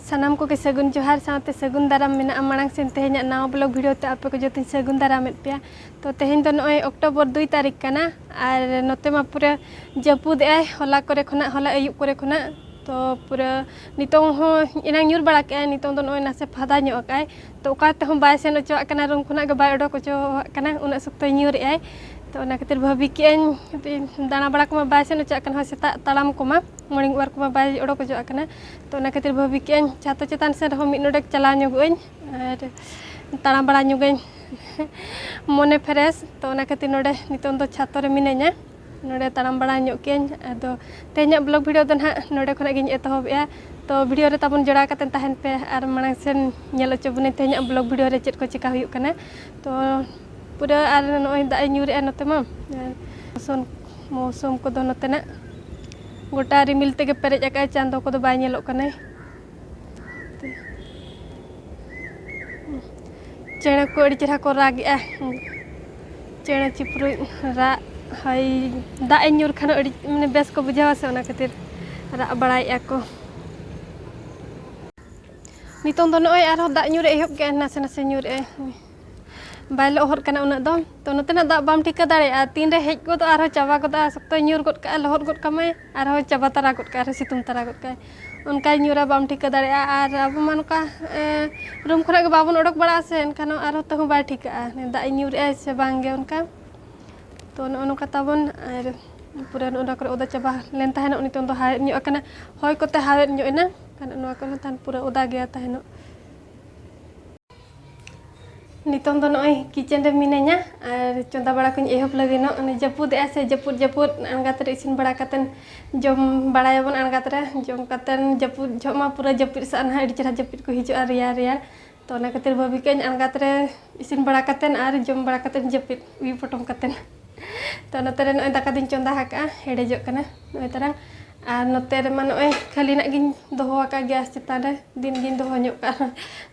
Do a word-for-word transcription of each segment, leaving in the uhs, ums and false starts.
ᱥᱟᱱᱟᱢ ᱠᱚᱜᱮ ᱥᱟᱹᱜᱩᱱ ᱡᱚᱦᱟᱨ ᱥᱟᱶᱛᱮ ᱥᱟᱹᱜᱩᱱ ᱫᱟᱨᱟᱢ ᱢᱮᱱᱟᱜᱼᱟ᱾ ᱢᱟᱲᱟᱝ ᱥᱮᱱ ᱛᱮᱦᱮᱧᱟᱜ ᱱᱟᱣᱟ ᱵᱞᱚᱜ ᱵᱷᱤᱰᱤᱭᱳ ᱛᱮ ᱟᱯᱮ ᱠᱚ ᱡᱚᱛᱚᱧ ᱥᱟᱹᱜᱩᱱ ᱫᱟᱨᱟᱢᱮᱫ ᱯᱮᱭᱟ᱾ ᱛᱚ ᱛᱮᱦᱮᱧ ᱫᱚ ᱱᱚᱜᱼᱚᱭ ᱚᱠᱴᱳᱵᱚᱨ ᱫᱩᱭ ᱛᱟᱹᱨᱤᱠᱷ ᱠᱟᱱᱟ, ᱟᱨ ᱱᱚᱛᱮ ᱢᱟ ᱯᱩᱨᱟᱹ ᱡᱟᱹᱯᱩᱫ ᱮᱜᱼᱟᱭ ᱦᱚᱞᱟ ᱠᱚᱨᱮ ᱠᱷᱚᱱᱟᱜ, ᱦᱚᱞᱟ ᱟᱹᱭᱩᱵ ᱠᱚᱨᱮ ᱠᱷᱚᱱᱟᱜ᱾ ᱛᱚ ᱯᱩᱨᱟᱹ ᱱᱤᱛᱚᱝ ᱦᱚᱸ ᱮᱱᱟᱝ ᱧᱩᱨ ᱵᱟᱲᱟ ᱠᱮᱜᱼᱟᱭ, ᱱᱤᱛᱚᱝ ᱫᱚ ᱱᱚᱜᱼᱚᱭ ᱱᱟᱥᱮ ᱯᱷᱟᱫᱟ ᱧᱚᱜ ᱟᱠᱟᱜᱼᱟᱭ᱾ ᱛᱚ ᱚᱠᱟ ᱛᱮᱦᱚᱸ ᱵᱟᱭ ᱥᱮᱱ ᱦᱚᱪᱚᱣᱟᱜ ᱠᱟᱱᱟ, ᱨᱩᱢ ᱠᱷᱚᱱᱟᱜ ᱜᱮ ᱵᱟᱭ ᱚᱰᱚᱠ ᱦᱚᱪᱚᱣᱟᱜ ᱠᱟᱱᱟ, ᱩᱱᱟᱹᱜ ᱥᱚᱠᱛᱚᱭ ᱧᱩᱨ ᱮᱜᱼᱟᱭ᱾ ᱛᱚ ᱚᱱᱟ ᱠᱷᱟᱹᱛᱤᱨ ᱵᱷᱟᱹᱵᱤ ᱠᱮᱜᱼᱟᱹᱧ ᱫᱟᱬᱟ ᱵᱟᱲᱟ ᱠᱚᱢᱟ ᱵᱟᱭ ᱥᱮᱱ ᱦᱚᱪᱚᱣᱟᱜ ᱠᱟᱱᱟ, ᱦᱳᱭ ᱥᱮᱛᱟᱜ ᱛᱟᱲᱟᱢ ᱠᱚᱢᱟ, ᱢᱚᱨᱱᱤᱝ ᱳᱣᱟᱠ ᱠᱚᱢᱟ ᱵᱟᱭ ᱚᱰᱚᱠ ᱦᱚᱪᱚᱣᱟᱜ ᱠᱟᱱᱟ᱾ ᱛᱚ ᱚᱱᱟ ᱠᱷᱟᱹᱛᱤᱨ ᱵᱷᱟᱹᱵᱤ ᱠᱮᱜᱼᱟᱹᱧ ᱪᱷᱟᱛᱚ ᱪᱮᱛᱟᱱ ᱥᱮᱱ ᱨᱮᱦᱚᱸ ᱢᱤᱫ ᱱᱚᱰᱮᱠ ᱪᱟᱞᱟᱣ ᱧᱚᱜᱚᱜ ᱟᱹᱧ ᱟᱨ ᱛᱟᱲᱟᱢ ᱵᱟᱲᱟ ᱧᱚᱜᱟᱹᱧ ᱢᱚᱱᱮ ᱯᱷᱨᱮᱥ᱾ ᱛᱚ ᱚᱱᱟ ᱠᱷᱟᱹᱛᱤᱨ ᱱᱚᱰᱮ ᱱᱤᱛᱚᱝ ᱫᱚ ᱪᱷᱟᱛᱚ ᱨᱮ ᱢᱤᱱᱟᱹᱧᱟ, ᱱᱚᱰᱮ ᱛᱟᱲᱟᱢ ᱵᱟᱲᱟ ᱧᱚᱜ ᱠᱮᱜᱼᱟᱹᱧ᱾ ᱟᱫᱚ ᱛᱮᱦᱮᱧᱟᱜ ᱵᱞᱚᱜ ᱵᱷᱤᱰᱤᱭᱳ ᱫᱚ ᱱᱟᱦᱟᱜ ᱱᱚᱰᱮ ᱠᱷᱚᱱᱟᱜ ᱜᱤᱧ ᱮᱛᱚᱦᱚᱵᱮᱜᱼᱟ᱾ ᱛᱚ ᱵᱷᱤᱰᱤᱭᱳ ᱨᱮ ᱛᱟᱵᱚᱱ ᱡᱚᱲᱟᱣ ᱠᱟᱛᱮᱫ ᱛᱟᱦᱮᱱ ᱯᱮ ᱟᱨ ᱢᱟᱲᱟᱝ ᱥᱮᱱ ᱧᱮᱞ ᱦᱚᱪᱚ ᱵᱚᱱᱟᱹᱧ ᱛᱮᱦᱮᱧᱟᱜ ᱵᱞᱚᱜ ᱵᱷᱤᱰᱤᱭᱳ ᱨᱮ ᱪᱮᱫ ᱠᱚ ᱪᱮᱠᱟ ᱦᱩᱭᱩᱜ ᱠᱟᱱᱟ᱾ ᱛᱚ ᱯᱩᱨᱟᱹ ᱟᱨ ᱱᱚᱜᱼᱚᱭ ᱫᱟᱜ ᱮ ᱧᱩᱨᱮᱜᱼᱟ ᱱᱚᱛᱮ ᱢᱟ᱾ ᱟᱨ ᱢᱚᱥᱚᱱ ᱢᱳᱥᱩᱢ ᱠᱚᱫᱚ ᱱᱚᱛᱮᱱᱟᱜ ᱜᱚᱴᱟ ᱨᱤᱢᱤᱞ ᱛᱮᱜᱮ ᱯᱮᱨᱮᱡ ᱟᱠᱟᱫᱼᱟᱭ, ᱪᱟᱸᱫᱚ ᱠᱚᱫᱚ ᱵᱟᱭ ᱧᱮᱞᱚᱜ ᱠᱟᱱᱟᱭ᱾ ᱪᱮᱬᱮ ᱠᱚ ᱟᱹᱰᱤ ᱪᱮᱦᱨᱟ ᱠᱚ ᱨᱟᱜᱮᱜᱼᱟ, ᱪᱮᱬᱮ ᱪᱤᱯᱨᱩᱡ ᱨᱟᱜ᱾ ᱦᱚᱭ, ᱫᱟᱜ ᱮ ᱧᱩᱨ ᱠᱷᱟᱱ ᱟᱹᱰᱤ ᱢᱟᱱᱮ ᱵᱮᱥ ᱠᱚ ᱵᱩᱡᱷᱟᱹᱣᱟ ᱥᱮ, ᱚᱱᱟ ᱠᱷᱟᱹᱛᱤᱨ ᱨᱟᱜ ᱵᱟᱲᱟᱭᱮᱫᱼᱟ ᱠᱚ᱾ ᱱᱤᱛᱚᱝ ᱫᱚ ᱱᱚᱜᱼᱚᱭ ᱟᱨᱦᱚᱸ ᱫᱟᱜ ᱧᱩᱨ ᱮ ᱮᱦᱚᱵ ᱠᱮᱜᱼᱟ, ᱱᱟᱥᱮ ᱱᱟᱥᱮ ᱧᱩᱨᱮᱜᱼᱟᱭ᱾ ᱵᱟᱭ ᱞᱚᱦᱚᱫ ᱠᱟᱱᱟ ᱩᱱᱟᱹᱜ ᱫᱚ᱾ ᱛᱚ ᱱᱚᱛᱮᱱᱟᱜ ᱫᱟᱜ ᱵᱟᱢ ᱴᱷᱤᱠᱟᱹ ᱫᱟᱲᱮᱭᱟᱜᱼᱟ, ᱛᱤᱱᱨᱮ ᱦᱮᱡ ᱜᱚᱫᱚᱜᱼᱟ, ᱟᱨᱦᱚᱸ ᱪᱟᱵᱟ ᱜᱚᱫᱚᱜᱼᱟ, ᱥᱚᱠᱛᱚᱭ ᱧᱩᱨ ᱜᱚᱫ ᱠᱟᱜᱼᱟ, ᱞᱚᱦᱚᱫ ᱜᱚᱫ ᱠᱟᱢᱟᱭ, ᱟᱨᱦᱚᱸ ᱪᱟᱵᱟ ᱛᱟᱨᱟ ᱜᱚᱫ ᱠᱟᱜᱼᱟ, ᱟᱨᱦᱚᱸ ᱥᱤᱛᱩᱝ ᱛᱟᱨᱟ ᱜᱚᱫ ᱠᱟᱜᱼᱟᱭ᱾ ᱚᱱᱠᱟᱭ ᱧᱩᱨᱟ, ᱵᱟᱢ ᱴᱷᱤᱠᱟᱹ ᱫᱟᱲᱮᱭᱟᱜᱼᱟ᱾ ᱟᱨ ᱟᱵᱚ ᱢᱟ ᱱᱚᱝᱠᱟ, ᱮ, ᱨᱩᱢ ᱠᱷᱚᱱᱟᱜ ᱜᱮ ᱵᱟᱵᱚᱱ ᱚᱰᱚᱠ ᱵᱟᱲᱟᱜᱼᱟ ᱥᱮ, ᱮᱱᱠᱷᱟᱱ ᱟᱨᱦᱚᱸ ᱛᱮᱦᱚᱸ ᱵᱟᱭ ᱴᱷᱤᱠᱟᱹᱜᱼᱟ, ᱫᱟᱜ ᱮ ᱧᱩᱨᱮᱜᱼᱟᱭ ᱥᱮ ᱵᱟᱝ ᱜᱮ ᱚᱱᱠᱟ᱾ ᱛᱚ ᱱᱚᱜᱼᱚ ᱱᱚᱝᱠᱟ ᱛᱟᱵᱚᱱ, ᱟᱨ ᱯᱩᱨᱟᱹ ᱱᱚᱜᱼᱚ ᱱᱚᱣᱟ ᱠᱚᱨᱮ ᱚᱫᱟ ᱪᱟᱵᱟ ᱞᱮᱱ ᱛᱟᱦᱮᱱᱚᱜ, ᱱᱤᱛᱚᱝ ᱫᱚ ᱦᱟᱣᱮᱫ ᱧᱚᱜ ᱟᱠᱟᱱᱟ, ᱦᱚᱭ ᱠᱚᱛᱮ ᱦᱟᱣᱮᱫ ᱧᱚᱜ ᱮᱱᱟ, ᱮᱱᱠᱷᱟᱱ ᱱᱚᱣᱟ ᱠᱚᱨᱮ ᱦᱚᱸ ᱛᱟᱦᱮᱱ ᱯᱩᱨᱟᱹ ᱚᱫᱟ ᱜᱮᱭᱟ ᱛᱟᱦᱮᱱᱚᱜ᱾ ᱱᱤᱛᱚᱝ ᱫᱚ ᱱᱚᱜᱼᱚᱭ ᱠᱤᱪᱮᱱ ᱨᱮ ᱢᱤᱱᱟᱹᱧᱟ ᱟᱨ ᱪᱚᱸᱫᱟ ᱵᱟᱲᱟ ᱠᱚᱧ ᱮᱦᱚᱵ ᱞᱟᱹᱜᱤᱫ᱾ ᱱᱚᱜᱼᱚᱭ ᱡᱟᱹᱯᱩᱫ ᱮᱜᱼᱟᱭ ᱥᱮ, ᱡᱟᱹᱯᱩᱫ ᱡᱟᱹᱯᱩᱫ ᱟᱬᱜᱟᱛ ᱨᱮ ᱤᱥᱤᱱ ᱵᱟᱲᱟ ᱠᱟᱛᱮᱱ ᱡᱚᱢ ᱵᱟᱲᱟᱭᱟᱵᱚᱱ ᱟᱬᱜᱟᱛ ᱨᱮ᱾ ᱡᱚᱢ ᱠᱟᱛᱮᱱ ᱡᱟᱹᱯᱩᱫ ᱡᱚᱦᱚᱜ ᱢᱟ ᱯᱩᱨᱟᱹ ᱡᱟᱹᱯᱤᱫ ᱥᱟᱜ ᱱᱟᱦᱟᱜ ᱟᱹᱰᱤ ᱪᱮᱦᱨᱟ ᱡᱟᱹᱯᱤᱫ ᱠᱚ ᱦᱤᱡᱩᱜᱼᱟ, ᱨᱮᱭᱟᱲ ᱨᱮᱭᱟᱲ᱾ ᱛᱚ ᱚᱱᱟ ᱠᱷᱟᱹᱛᱤᱨ ᱵᱷᱟᱹᱵᱤ ᱠᱮᱜᱼᱟᱹᱧ ᱟᱬᱜᱟᱛ ᱨᱮ ᱤᱥᱤᱱ ᱵᱟᱲᱟ ᱠᱟᱛᱮᱱ ᱟᱨ ᱡᱚᱢ ᱵᱟᱲᱟ ᱠᱟᱛᱮᱱ ᱡᱟᱹᱯᱤᱫ ᱩᱭᱩ ᱯᱚᱴᱚᱢ ᱠᱟᱛᱮᱱ᱾ ᱛᱚ ᱱᱚᱛᱮ ᱨᱮ ᱱᱚᱜᱼᱚᱭ ᱫᱟᱠᱟ ᱫᱚᱧ ᱪᱚᱸᱫᱟ ᱟᱠᱟᱫᱼᱟ, ᱦᱮᱰᱮᱡᱚᱜ ᱠᱟᱱᱟ ᱱᱚᱜᱼᱚᱭ ᱛᱟᱨᱟᱝ᱾ ᱟᱨ ᱱᱚᱛᱮ ᱨᱮᱢᱟ ᱱᱚᱜᱼᱚᱭ ᱠᱷᱟᱹᱞᱤ ᱱᱟᱜ ᱜᱤᱧ ᱫᱚᱦᱚ ᱟᱠᱟᱫ ᱜᱮᱥ ᱪᱮᱛᱟᱱ ᱨᱮ, ᱫᱤᱱ ᱜᱤᱧ ᱫᱚᱦᱚ ᱧᱚᱜ ᱠᱟᱜᱼᱟ᱾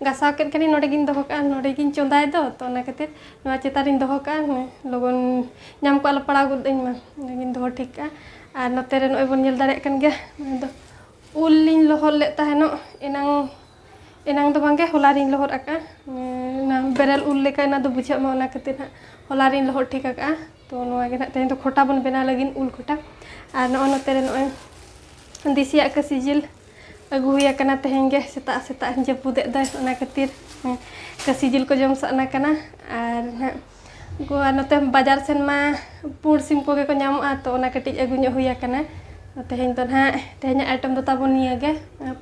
ᱜᱟᱥᱟᱣ ᱠᱮᱫ ᱠᱷᱟᱱᱤᱧ, ᱱᱚᱰᱮ ᱜᱤᱧ ᱫᱚᱦᱚ ᱠᱟᱜᱼᱟ, ᱱᱚᱰᱮ ᱜᱤᱧ ᱪᱚᱸᱫᱟᱭ ᱫᱚ᱾ ᱛᱚ ᱚᱱᱟ ᱠᱷᱟᱹᱛᱤᱨ ᱱᱚᱣᱟ ᱪᱮᱛᱟᱱ ᱨᱤᱧ ᱫᱚᱦᱚ ᱠᱟᱜᱼᱟ, ᱦᱮᱸ, ᱞᱚᱜᱚᱱ ᱧᱟᱢ ᱠᱚᱜᱼᱟ ᱞᱮ ᱯᱟᱲᱟᱣ ᱜᱚᱫ ᱟᱹᱧ ᱢᱟ, ᱚᱱᱟ ᱜᱤᱧ ᱫᱚᱦᱚ ᱴᱷᱤᱠ ᱠᱟᱜᱼᱟ᱾ ᱟᱨ ᱱᱚᱛᱮ ᱨᱮ ᱱᱚᱜᱼᱚᱭ ᱵᱚᱱ ᱧᱮᱞ ᱫᱟᱲᱮᱭᱟᱜ ᱠᱟᱱ ᱜᱮᱭᱟ, ᱱᱚᱣᱟ ᱫᱚ ᱩᱞ ᱞᱤᱧ ᱞᱚᱦᱚᱫ ᱞᱮᱫ ᱛᱟᱦᱮᱱᱚᱜ ᱮᱱᱟᱝ, ᱮᱱᱟᱝ ᱫᱚ ᱵᱟᱝᱜᱮ, ᱦᱚᱞᱟ ᱨᱤᱧ ᱞᱚᱦᱚᱫ ᱟᱠᱟᱫᱼᱟ᱾ ᱚᱱᱟ ᱵᱮᱨᱮᱞ ᱩᱞ ᱞᱮᱠᱟ ᱚᱱᱟ ᱫᱚ ᱵᱩᱡᱷᱟᱹᱜ ᱢᱟ, ᱚᱱᱟ ᱠᱷᱟᱹᱛᱤᱨ ᱦᱟᱸᱜ ᱦᱚᱞᱟ ᱨᱤᱧ ᱞᱚᱦᱚᱫ ᱴᱷᱤᱠ ᱟᱠᱟᱫᱼᱟ᱾ ᱛᱚ ᱱᱚᱣᱟ ᱜᱮ ᱱᱟᱦᱟᱜ ᱛᱮᱦᱮᱧ ᱫᱚ ᱠᱷᱚᱴᱟ ᱵᱚᱱ ᱵᱮᱱᱟᱣ ᱞᱟᱹᱜᱤᱫ, ᱩᱞ ᱠᱷᱚᱴᱟ᱾ ᱟᱨ ᱱᱚᱜᱼᱚᱭ ᱱᱚᱛᱮ ᱨᱮ ᱱᱚᱜᱼᱚᱭ ᱫᱮᱥᱤᱭᱟᱜ ᱠᱟᱹᱥᱤ ᱡᱤᱞ ᱟᱹᱜᱩ ᱦᱩᱭ ᱟᱠᱟᱱᱟ ᱛᱮᱦᱮᱧ ᱜᱮ, ᱥᱮᱛᱟᱜ ᱥᱮᱛᱟᱜ ᱡᱟᱹᱯᱩᱫᱮᱫ ᱫᱚᱭ, ᱚᱱᱟ ᱠᱷᱟᱹᱛᱤᱨ ᱠᱟᱹᱥᱤ ᱡᱤᱞ ᱠᱚ ᱡᱚᱢ ᱥᱟᱱᱟ ᱠᱟᱱᱟ᱾ ᱟᱨ ᱱᱟᱦᱟᱜ ᱩᱱᱠᱩ, ᱟᱨ ᱱᱚᱛᱮ ᱵᱟᱡᱟᱨ ᱥᱮᱱ ᱢᱟ ᱯᱩᱸᱰ ᱥᱤᱢ ᱠᱚᱜᱮ ᱠᱚ ᱧᱟᱢᱚᱜᱼᱟ, ᱛᱚ ᱚᱱᱟ ᱠᱟᱹᱴᱤᱡ ᱟᱹᱜᱩ ᱧᱚᱜ ᱦᱩᱭ ᱟᱠᱟᱱᱟ᱾ ᱛᱮᱦᱮᱧ ᱫᱚ ᱱᱟᱦᱟᱜ, ᱛᱮᱦᱮᱧᱟᱜ ᱟᱭᱴᱮᱢ ᱫᱚ ᱛᱟᱵᱚᱱ ᱱᱤᱭᱟᱹ ᱜᱮ,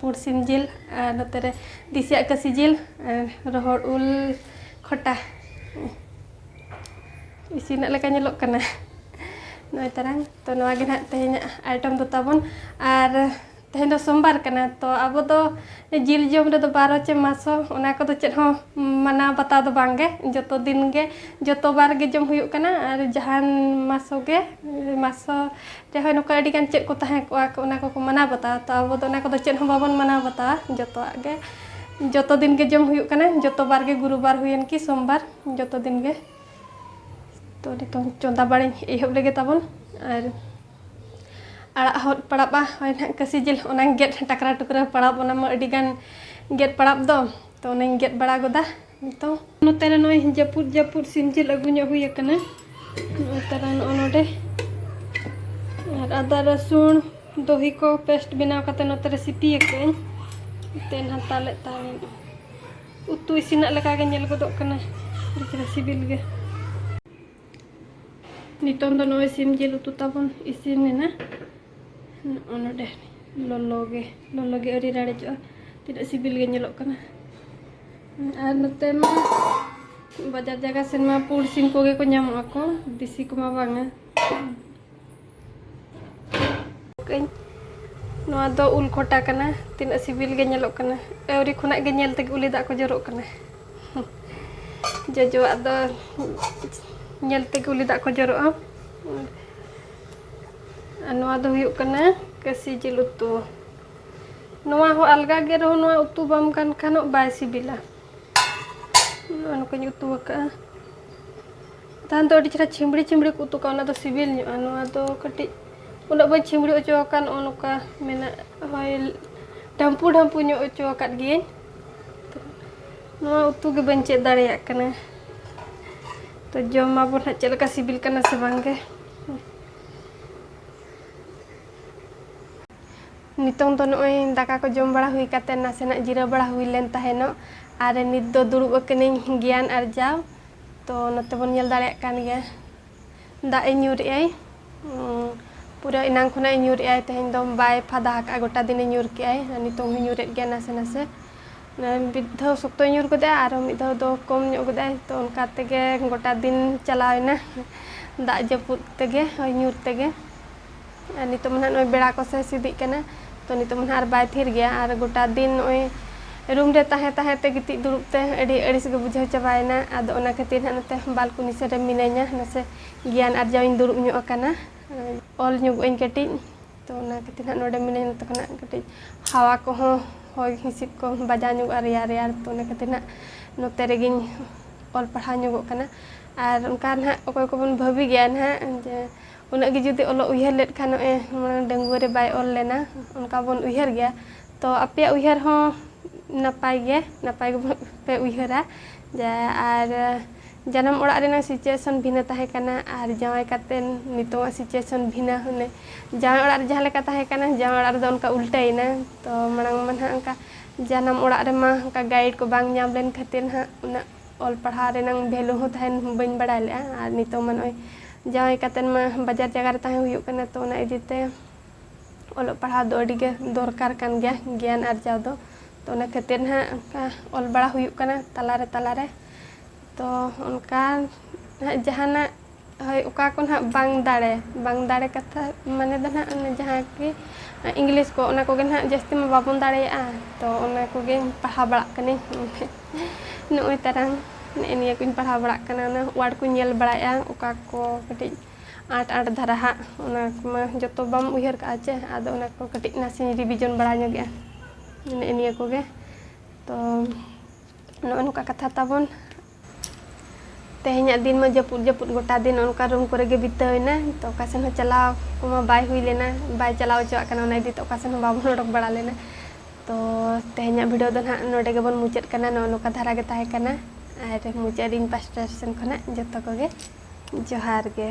ᱯᱩᱸᱰ ᱥᱤᱢ ᱡᱤᱞ, ᱟᱨ ᱱᱚᱛᱮ ᱨᱮ ᱫᱮᱥᱤᱭᱟᱜ ᱠᱟᱹᱥᱤ ᱡᱤᱞ, ᱟᱨ ᱨᱚᱦᱚᱲ ᱩᱞ ᱠᱷᱚᱴᱟ᱾ ᱤᱥᱤᱱᱟᱜ ᱞᱮᱠᱟ ᱧᱮᱞᱚᱜ ᱠᱟᱱᱟ ᱱᱚᱜᱼᱚᱭ ᱛᱟᱨᱟᱝ᱾ ᱛᱚ ᱱᱚᱣᱟ ᱜᱮ ᱱᱟᱦᱟᱜ ᱛᱮᱦᱮᱧᱟᱜ ᱟᱭᱴᱮᱢ ᱫᱚ ᱛᱟᱵᱚᱱ᱾ ᱟᱨ ᱛᱮᱦᱮᱧ ᱫᱚ ᱥᱳᱢᱵᱟᱨ ᱠᱟᱱᱟ, ᱛᱚ ᱟᱵᱚ ᱫᱚ ᱡᱤᱞ ᱡᱚᱢ ᱨᱮᱫᱚ ᱵᱟᱨᱚ ᱪᱮ ᱢᱟᱥᱚ, ᱚᱱᱟ ᱠᱚᱫᱚ ᱪᱮᱫ ᱦᱚᱸ ᱢᱟᱱᱟᱣ ᱵᱟᱛᱟᱣ ᱫᱚ ᱵᱟᱝ ᱜᱮ, ᱡᱚᱛᱚ ᱫᱤᱱ ᱜᱮ, ᱡᱚᱛᱚ ᱵᱟᱨ ᱜᱮ ᱡᱚᱢ ᱦᱩᱭᱩᱜ ᱠᱟᱱᱟ᱾ ᱟᱨ ᱡᱟᱦᱟᱱ ᱢᱟᱥᱚ ᱜᱮ, ᱢᱟᱥᱚ ᱨᱮᱦᱚᱸ ᱱᱚᱝᱠᱟ ᱟᱹᱰᱤ ᱜᱟᱱ ᱪᱮᱫ ᱠᱚ ᱛᱟᱦᱮᱸ ᱠᱚᱜᱼᱟ, ᱚᱱᱟ ᱠᱚᱠᱚ ᱢᱟᱱᱟᱣ ᱵᱟᱛᱟᱣᱟ, ᱛᱚ ᱟᱵᱚ ᱫᱚ ᱚᱱᱟ ᱠᱚᱫᱚ ᱪᱮᱫ ᱦᱚᱸ ᱵᱟᱵᱚᱱ ᱢᱟᱱᱟᱣ ᱵᱟᱛᱟᱣᱟ, ᱡᱚᱛᱚᱣᱟᱜ ᱜᱮ, ᱡᱚᱛᱚ ᱫᱤᱱ ᱜᱮ ᱡᱚᱢ ᱦᱩᱭᱩᱜ ᱠᱟᱱᱟ, ᱡᱚᱛᱚ ᱵᱟᱨ ᱜᱮ, ᱜᱩᱨᱩ ᱵᱟᱨ ᱦᱩᱭᱮᱱ ᱠᱤ ᱥᱳᱢᱵᱟᱨ, ᱡᱚᱛᱚ ᱫᱤᱱ ᱜᱮ᱾ ᱛᱚ ᱱᱤᱛᱚᱝ ᱪᱚᱸᱫᱟ ᱵᱟᱲᱟᱧ ᱮᱦᱚᱵ ᱞᱮᱜᱮ ᱛᱟᱵᱚᱱ᱾ ᱟᱨ ᱟᱲᱟᱜ ᱦᱚᱫ ᱯᱟᱲᱟᱵᱼᱟ, ᱦᱳᱭ ᱱᱟᱦᱟᱜ ᱠᱟᱹᱥᱤ ᱡᱤᱞ ᱚᱱᱟᱧ ᱜᱮᱫ ᱴᱟᱠᱨᱟ ᱴᱩᱠᱨᱟᱹ ᱯᱟᱲᱟᱵ, ᱚᱱᱟ ᱢᱟ ᱟᱹᱰᱤ ᱜᱟᱱ ᱜᱮᱫ ᱯᱟᱲᱟᱵ ᱫᱚ, ᱛᱚ ᱚᱱᱟᱧ ᱜᱮᱫ ᱵᱟᱲᱟ ᱜᱚᱫᱟ ᱱᱤᱛᱚᱝ᱾ ᱱᱚᱛᱮ ᱨᱮ ᱱᱚᱜᱼᱚᱭ ᱡᱟᱹᱯᱩᱫ ᱡᱟᱹᱯᱩᱫ ᱥᱤᱢ ᱡᱤᱞ ᱟᱹᱜᱩ ᱧᱚᱜ ᱦᱩᱭ ᱟᱠᱟᱱᱟ, ᱱᱚᱜᱼᱚᱭ ᱛᱟᱨᱟ ᱱᱚᱜᱼᱚ ᱱᱚᱰᱮ᱾ ᱟᱨ ᱟᱫᱟ ᱨᱟᱹᱥᱩᱱ ᱫᱚᱦᱤ ᱠᱚ ᱯᱮᱥᱴ ᱵᱮᱱᱟᱣ ᱠᱟᱛᱮ ᱱᱚᱛᱮ ᱨᱮ ᱥᱤᱯᱤ ᱟᱠᱟᱫᱟᱹᱧ, ᱛᱮᱧ ᱦᱟᱛᱟᱣ ᱞᱮᱫ ᱛᱟᱦᱮᱸᱫ᱾ ᱩᱛᱩ ᱤᱥᱤᱱᱟᱜ ᱞᱮᱠᱟ ᱜᱮ ᱧᱮᱞ ᱜᱚᱫᱚᱜ ᱠᱟᱱᱟ, ᱟᱹᱰᱤ ᱪᱮᱦᱨᱟ ᱥᱤᱵᱤᱞ ᱜᱮ᱾ ᱱᱤᱛᱚᱝ ᱫᱚ ᱱᱚᱜᱼᱚᱭ ᱥᱤᱢ ᱡᱤᱞ ᱩᱛᱩ ᱛᱟᱵᱚᱱ ᱤᱥᱤᱱ ᱮᱱᱟ᱾ ᱱᱚᱜᱼᱚ ᱱᱚᱰᱮ ᱞᱚᱞᱚ ᱜᱮ, ᱞᱚᱞᱚ ᱜᱮ ᱟᱹᱣᱨᱤ ᱨᱟᱲᱮᱡᱚᱜᱼᱟ, ᱛᱤᱱᱟᱹᱜ ᱥᱤᱵᱤᱞ ᱜᱮ ᱧᱮᱞᱚᱜ ᱠᱟᱱᱟ᱾ ᱟᱨ ᱱᱚᱛᱮ ᱢᱟ ᱵᱟᱡᱟᱨ ᱡᱟᱭᱜᱟ ᱥᱮᱱ ᱢᱟ ᱯᱩᱸᱰ ᱥᱤᱢ ᱠᱚᱜᱮ ᱠᱚ ᱧᱟᱢᱚᱜ ᱟᱠᱚ, ᱫᱮᱥᱤ ᱠᱚᱢᱟ ᱵᱟᱝᱟ᱾ ᱠᱟᱹᱧ᱾ ᱱᱚᱣᱟ ᱫᱚ ᱩᱞ ᱠᱷᱚᱴᱟ ᱠᱟᱱᱟ, ᱛᱤᱱᱟᱹᱜ ᱥᱤᱵᱤᱞ ᱜᱮ ᱧᱮᱞᱚᱜ ᱠᱟᱱᱟ᱾ ᱟᱹᱣᱨᱤ ᱠᱷᱚᱱᱟᱜ ᱜᱮ ᱧᱮᱞ ᱛᱮᱜᱮ ᱩᱞᱤ ᱫᱟᱜ ᱠᱚ ᱡᱚᱨᱚᱜ ᱠᱟᱱᱟ᱾ ᱡᱚᱡᱚᱣᱟᱜ ᱫᱚ ᱧᱮᱞ ᱛᱮᱜᱮ ᱩᱞᱤ ᱫᱟᱜ ᱠᱚ ᱡᱚᱨᱚᱜᱼᱟ᱾ ᱟᱨ ᱱᱚᱣᱟ ᱫᱚ ᱦᱩᱭᱩᱜ ᱠᱟᱱᱟ ᱠᱟᱹᱥᱤ ᱡᱤᱞ ᱩᱛᱩ᱾ ᱱᱚᱣᱟ ᱦᱚᱸ ᱟᱞᱜᱟ ᱜᱮ ᱨᱮᱦᱚᱸ, ᱱᱚᱣᱟ ᱩᱛᱩ ᱵᱟᱢ ᱜᱟᱱ ᱠᱷᱟᱱ ᱵᱟᱭ ᱥᱤᱵᱤᱞᱟ᱾ ᱱᱚᱜᱼᱚ ᱱᱚᱝᱠᱟᱧ ᱩᱛᱩ ᱟᱠᱟᱫᱼᱟ᱾ ᱛᱟᱦᱮᱱ ᱫᱚ ᱟᱹᱰᱤ ᱪᱮᱦᱨᱟ ᱪᱷᱤᱢᱲᱤ ᱪᱷᱤᱢᱲᱤ ᱠᱚ ᱩᱛᱩ ᱠᱟᱜᱼᱟ, ᱚᱱᱟ ᱫᱚ ᱥᱤᱵᱤᱞ ᱧᱚᱜᱼᱟ᱾ ᱱᱚᱣᱟ ᱫᱚ ᱠᱟᱹᱴᱤᱡ ᱩᱱᱟᱹᱜ ᱵᱟᱹᱧ ᱪᱷᱤᱢᱲᱤ ᱦᱚᱪᱚ ᱟᱠᱟᱫ, ᱱᱚᱜᱼᱚ ᱱᱚᱝᱠᱟ ᱢᱮᱱᱟᱜ, ᱦᱳᱭ, ᱰᱷᱟᱢᱯᱩ ᱰᱷᱟᱢᱯᱩ ᱧᱚᱜ ᱦᱚᱪᱚ ᱟᱠᱟᱫ ᱜᱤᱭᱟᱹᱧ᱾ ᱱᱚᱣᱟ ᱩᱛᱩ ᱜᱮ ᱵᱟᱹᱧ ᱪᱮᱫ ᱫᱟᱲᱮᱭᱟᱜ ᱠᱟᱱᱟ᱾ ᱛᱚ ᱡᱚᱢ ᱢᱟᱵᱚᱱ ᱦᱟᱸᱜ ᱪᱮᱫ ᱞᱮᱠᱟ ᱥᱤᱵᱤᱞ ᱠᱟᱱᱟ ᱥᱮ ᱵᱟᱝ ᱜᱮ᱾ ᱱᱤᱛᱚᱝ ᱫᱚ ᱱᱚᱜᱼᱚᱭ ᱫᱟᱠᱟ ᱠᱚ ᱡᱚᱢ ᱵᱟᱲᱟ ᱦᱩᱭ ᱠᱟᱛᱮ ᱱᱟᱥᱮᱱᱟᱜ ᱡᱤᱨᱟᱹᱣ ᱵᱟᱲᱟ ᱦᱩᱭ ᱞᱮᱱ ᱛᱟᱦᱮᱱᱚᱜ᱾ ᱟᱨ ᱱᱤᱛ ᱫᱚ ᱫᱩᱲᱩᱵ ᱟᱠᱟᱱᱟᱹᱧ ᱜᱮᱭᱟᱱ ᱟᱨᱡᱟᱣ᱾ ᱛᱚ ᱱᱚᱛᱮ ᱵᱚᱱ ᱧᱮᱞ ᱫᱟᱲᱮᱭᱟᱜ ᱠᱟᱱ ᱜᱮᱭᱟ, ᱫᱟᱜ ᱮ ᱧᱩᱨᱮᱜᱼᱟᱭ᱾ ᱩᱸ, ᱯᱩᱨᱟᱹ ᱮᱱᱟᱝ ᱠᱷᱚᱱᱟᱜ ᱮ ᱧᱩᱨᱮᱜᱼᱟᱭ, ᱛᱮᱦᱮᱧ ᱫᱚ ᱵᱟᱭ ᱯᱷᱟᱫᱟ ᱟᱠᱟᱫᱼᱟ, ᱜᱚᱴᱟ ᱫᱤᱱᱮ ᱧᱩᱨ ᱠᱮᱜᱼᱟᱭ᱾ ᱟᱨ ᱱᱤᱛᱚᱝ ᱦᱚᱸ ᱧᱩᱨᱮᱫ ᱜᱮᱭᱟ ᱱᱟᱥᱮ ᱱᱟᱥᱮ᱾ ᱢᱤᱫ ᱫᱷᱟᱣ ᱥᱚᱠᱛᱚᱭ ᱧᱩᱨ ᱜᱚᱫᱟ, ᱟᱨᱦᱚᱸ ᱢᱤᱫ ᱫᱷᱟᱣ ᱫᱚ ᱠᱚᱢ ᱧᱚᱜ ᱜᱚᱫᱟᱭ᱾ ᱛᱚ ᱚᱱᱠᱟ ᱛᱮᱜᱮ ᱜᱚᱴᱟ ᱫᱤᱱ ᱪᱟᱞᱟᱣ ᱮᱱᱟ, ᱫᱟᱜ ᱡᱟᱹᱯᱩᱫ ᱛᱮᱜᱮ, ᱦᱚᱭ ᱧᱩᱨ ᱛᱮᱜᱮ᱾ ᱟᱨ ᱱᱤᱛᱚᱜ ᱢᱟ ᱱᱟᱦᱟᱜ ᱱᱚᱜᱼᱚᱭ ᱵᱮᱲᱟ ᱠᱚ ᱥᱮ ᱥᱤᱫᱤᱜ ᱠᱟᱱᱟ, ᱛᱚ ᱱᱤᱛᱚᱜ ᱢᱟ ᱱᱟᱦᱟᱜ ᱟᱨ ᱵᱟᱭ ᱛᱷᱤᱨ ᱜᱮᱭᱟ᱾ ᱟᱨ ᱜᱚᱴᱟ ᱫᱤᱱ ᱱᱚᱜᱼᱚᱭ ᱨᱩᱢ ᱨᱮ ᱛᱟᱦᱮᱸ ᱛᱟᱦᱮᱸ ᱛᱮ, ᱜᱤᱛᱤᱡ ᱫᱩᱲᱩᱵ ᱛᱮ ᱟᱹᱰᱤ ᱟᱹᱲᱤᱥ ᱜᱮ ᱵᱩᱡᱷᱟᱹᱣ ᱪᱟᱵᱟᱭᱮᱱᱟ᱾ ᱟᱫᱚ ᱚᱱᱟ ᱠᱷᱟᱹᱛᱤᱨ ᱱᱟᱦᱟᱜ ᱱᱚᱛᱮ ᱵᱟᱞᱠᱚᱱᱤ ᱥᱮᱫ ᱨᱮ ᱢᱤᱱᱟᱹᱧᱟ, ᱱᱟᱥᱮ ᱜᱮᱭᱟᱱ ᱟᱨᱡᱟᱣ ᱤᱧ ᱫᱩᱲᱩᱵ ᱧᱚᱜ ᱟᱠᱟᱱᱟ, ᱚᱞ ᱧᱚᱜᱚᱜ ᱟᱹᱧ ᱠᱟᱹᱴᱤᱡ᱾ ᱛᱚ ᱚᱱᱟ ᱠᱷᱟᱹᱛᱤᱨ ᱱᱟᱦᱟᱜ ᱱᱚᱰᱮ ᱢᱤᱱᱟᱹᱧᱟ, ᱱᱚᱛᱮ ᱠᱷᱚᱱᱟᱜ ᱠᱟᱹᱴᱤᱡ ᱦᱟᱣᱟ ᱠᱚᱦᱚᱸ, ᱦᱚᱭ ᱦᱤᱸᱥᱤᱫ ᱠᱚ ᱵᱟᱡᱟᱣ ᱧᱚᱜᱚᱜᱼᱟ ᱨᱮᱭᱟᱲ ᱨᱮᱭᱟᱲ᱾ ᱛᱚ ᱚᱱᱟ ᱠᱷᱟᱹᱛᱤᱨ ᱱᱟᱦᱟᱜ ᱱᱚᱛᱮ ᱨᱮᱜᱮᱧ ᱚᱞ ᱯᱟᱲᱦᱟᱣ ᱧᱚᱜᱚᱜ ᱠᱟᱱᱟ᱾ ᱟᱨ ᱚᱱᱠᱟ ᱱᱟᱦᱟᱜ ᱚᱠᱚᱭ ᱠᱚᱵᱚᱱ ᱵᱷᱟᱹᱵᱤ ᱜᱮᱭᱟ ᱱᱟᱦᱟᱜ ᱡᱮ ᱩᱱᱟᱹᱜ ᱜᱮ ᱡᱩᱫᱤ ᱚᱞᱚᱜ ᱩᱭᱦᱟᱹᱨ ᱞᱮᱫ ᱠᱷᱟᱱ ᱱᱚᱜᱼᱚᱭ ᱢᱟᱲᱟᱝ ᱰᱟᱺᱜᱩᱣᱟᱹ ᱨᱮ ᱵᱟᱭ ᱚᱞ ᱞᱮᱱᱟ, ᱚᱱᱠᱟ ᱵᱚᱱ ᱩᱭᱦᱟᱹᱨ ᱜᱮᱭᱟ᱾ ᱛᱚ ᱟᱯᱮᱭᱟᱜ ᱩᱭᱦᱟᱹᱨ ᱦᱚᱸ ᱱᱟᱯᱟᱭ ᱜᱮ, ᱱᱟᱯᱟᱭ ᱜᱮᱵᱚᱱ ᱯᱮ ᱩᱭᱦᱟᱹᱨᱟ᱾ ᱡᱟ-, ᱟᱨ ᱡᱟᱱᱟᱢ ᱚᱲᱟᱜ ᱨᱮᱱᱟᱜ situation ᱵᱷᱤᱱᱟᱹ ᱛᱟᱦᱮᱸ ᱠᱟᱱᱟ ᱟᱨ ᱡᱟᱶᱟᱭ ᱠᱟᱛᱮᱱ ᱱᱤᱛᱚᱜᱟᱜ situation ᱵᱷᱤᱱᱟᱹ᱾ ᱦᱩᱱᱟᱹᱝ ᱡᱟᱶᱟᱭ ᱚᱲᱟᱜ ᱨᱮ ᱡᱟᱦᱟᱸ ᱞᱮᱠᱟ ᱛᱟᱦᱮᱸ ᱠᱟᱱᱟ, ᱡᱟᱶᱟᱭ ᱚᱲᱟᱜ ᱨᱮᱫᱚ ᱚᱱᱠᱟ ᱩᱞᱴᱟᱹᱭᱮᱱᱟ᱾ ᱛᱚ ᱢᱟᱲᱟᱝ ᱢᱟ ᱱᱟᱦᱟᱜ ᱚᱱᱠᱟ ᱡᱟᱱᱟᱢ ᱚᱲᱟᱜ ᱨᱮᱢᱟ ᱚᱱᱠᱟ guide ᱠᱚ ᱵᱟᱝ ᱧᱟᱢ ᱞᱮᱱ ᱠᱷᱟᱹᱛᱤᱨ ᱱᱟᱦᱟᱜ ᱩᱱᱟᱹᱜ ᱚᱞ ᱯᱟᱲᱦᱟᱣ ᱨᱮᱱᱟᱝ value ᱦᱚᱸ ᱛᱟᱦᱮᱱ ᱵᱟᱹᱧ ᱵᱟᱲᱟᱭ ᱞᱮᱫᱼᱟ᱾ ᱟᱨ ᱱᱤᱛᱚᱜ ᱢᱟ ᱱᱚᱜᱼᱚᱭ ᱡᱟᱶᱟᱭ ᱠᱟᱛᱮᱱ ᱢᱟ ᱵᱟᱡᱟᱨ ᱡᱟᱭᱜᱟ ᱨᱮ ᱛᱟᱦᱮᱸ ᱦᱩᱭᱩᱜ ᱠᱟᱱᱟ, ᱛᱚ ᱚᱱᱟ ᱤᱫᱤ ᱛᱮ ᱚᱞᱚᱜ ᱯᱟᱲᱦᱟᱣ ᱫᱚ ᱟᱹᱰᱤ ᱜᱮ ᱫᱚᱨᱠᱟᱨ ᱠᱟᱱ ᱜᱮᱭᱟ, ᱜᱮᱭᱟᱱ ᱟᱨᱡᱟᱣ ᱫᱚ᱾ ᱛᱚ ᱚᱱᱟ ᱠᱷᱟᱹᱛᱤᱨ ᱱᱟᱦᱟᱜ ᱚᱱᱠᱟ ᱚᱞ ᱵᱟᱲᱟ ᱦᱩᱭᱩᱜ ᱠᱟᱱᱟ ᱛᱟᱞᱟᱨᱮ ᱛᱟᱞᱟᱨᱮ᱾ ᱛᱚ ᱚᱱᱠᱟ ᱱᱟᱦᱟᱜ ᱡᱟᱦᱟᱱᱟᱜ, ᱦᱳᱭ, ᱚᱠᱟ ᱠᱚ ᱱᱟᱦᱟᱜ ᱵᱟᱝ ᱫᱟᱲᱮ, ᱵᱟᱝ ᱫᱟᱲᱮ ᱠᱟᱛᱷᱟ ᱢᱟᱱᱮ ᱫᱚ ᱱᱟᱦᱟᱜ ᱚᱱᱮ ᱡᱟᱦᱟᱸ ᱠᱤ English ᱠᱚ, ᱚᱱᱟ ᱠᱚᱜᱮ ᱱᱟᱦᱟᱜ ᱡᱟᱹᱥᱛᱤ ᱢᱟ ᱵᱟᱵᱚᱱ ᱫᱟᱲᱮᱭᱟᱜᱼᱟ᱾ ᱛᱚ ᱚᱱᱟ ᱠᱚᱜᱮ ᱯᱟᱲᱦᱟᱣ ᱵᱟᱲᱟᱜ ᱠᱟᱹᱱᱟᱹᱧ᱾ ᱱᱚᱜᱼᱚᱭ ᱛᱟᱨᱟᱝ ᱱᱮᱜᱼᱮ ᱱᱤᱭᱟᱹ ᱠᱚᱧ ᱯᱟᱲᱦᱟᱣ ᱵᱟᱲᱟᱜ ᱠᱟᱱᱟ, ᱚᱱᱟ word ᱠᱚᱧ ᱧᱮᱞ ᱵᱟᱲᱟᱭᱮᱫᱼᱟ, ᱚᱠᱟ ᱠᱚ ᱠᱟᱹᱴᱤᱡ ᱟᱸᱴ ᱟᱸᱴ ᱫᱷᱟᱨᱟ ᱦᱟᱸᱜ, ᱚᱱᱟ ᱠᱚᱢᱟ ᱡᱚᱛᱚ ᱵᱟᱢ ᱩᱭᱦᱟᱹᱨ ᱠᱟᱜᱼᱟ ᱪᱮ, ᱟᱫᱚ ᱚᱱᱟ ᱠᱚ ᱠᱟᱹᱴᱤᱡ ᱱᱟᱥᱮᱧ revision ᱵᱟᱲᱟ ᱧᱚᱜᱮᱜᱼᱟ᱾ ᱱᱮᱜᱼᱮ ᱱᱤᱭᱟᱹ ᱠᱚᱜᱮ᱾ ᱛᱚ ᱱᱚᱜᱼᱚ ᱱᱚᱝᱠᱟ ᱠᱟᱛᱷᱟ ᱛᱟᱵᱚᱱ᱾ ᱛᱮᱦᱮᱧᱟᱜ ᱫᱤᱱ ᱢᱟ ᱡᱟᱹᱯᱩᱫ ᱡᱟᱹᱯᱩᱫ ᱜᱚᱴᱟ ᱫᱤᱱ ᱚᱱᱠᱟ room ᱠᱚᱨᱮ ᱜᱮ ᱵᱤᱛᱟᱹᱣ ᱮᱱᱟ᱾ ᱛᱚ ᱚᱠᱟ ᱥᱮᱱ ᱦᱚᱸ ᱪᱟᱞᱟᱣ ᱠᱚᱢᱟ ᱵᱟᱭ ᱦᱩᱭ ᱞᱮᱱᱟ, ᱵᱟᱭ ᱪᱟᱞᱟᱣ ᱦᱚᱪᱚᱣᱟᱜ ᱠᱟᱱᱟ, ᱚᱱᱟ ᱤᱫᱤ ᱛᱮ ᱚᱠᱟ ᱥᱮᱱ ᱦᱚᱸ ᱵᱟᱵᱚᱱ ᱚᱰᱚᱠ ᱵᱟᱲᱟ ᱞᱮᱱᱟ᱾ ᱛᱚ ᱛᱮᱦᱮᱧᱟᱜ video ᱫᱚ ᱱᱟᱦᱟᱜ ᱱᱚᱰᱮ ᱜᱮᱵᱚᱱ ᱢᱩᱪᱟᱹᱫ ᱠᱟᱱᱟ᱾ ᱱᱚᱜᱼᱚ ᱱᱚᱝᱠᱟ ᱫᱷᱟᱨᱟ ᱜᱮ ᱛᱟᱦᱮᱸ ᱠᱟᱱᱟ᱾ ᱟᱨ ᱢᱩᱪᱟᱹᱫ ᱨᱮ ᱤᱧ ᱯᱟᱥᱴᱟ ᱥᱮᱱ ᱠᱷᱚᱱᱟᱜ ᱡᱚᱛᱚ ᱠᱚᱜᱮ ᱡᱚᱦᱟᱨ ᱜᱮ᱾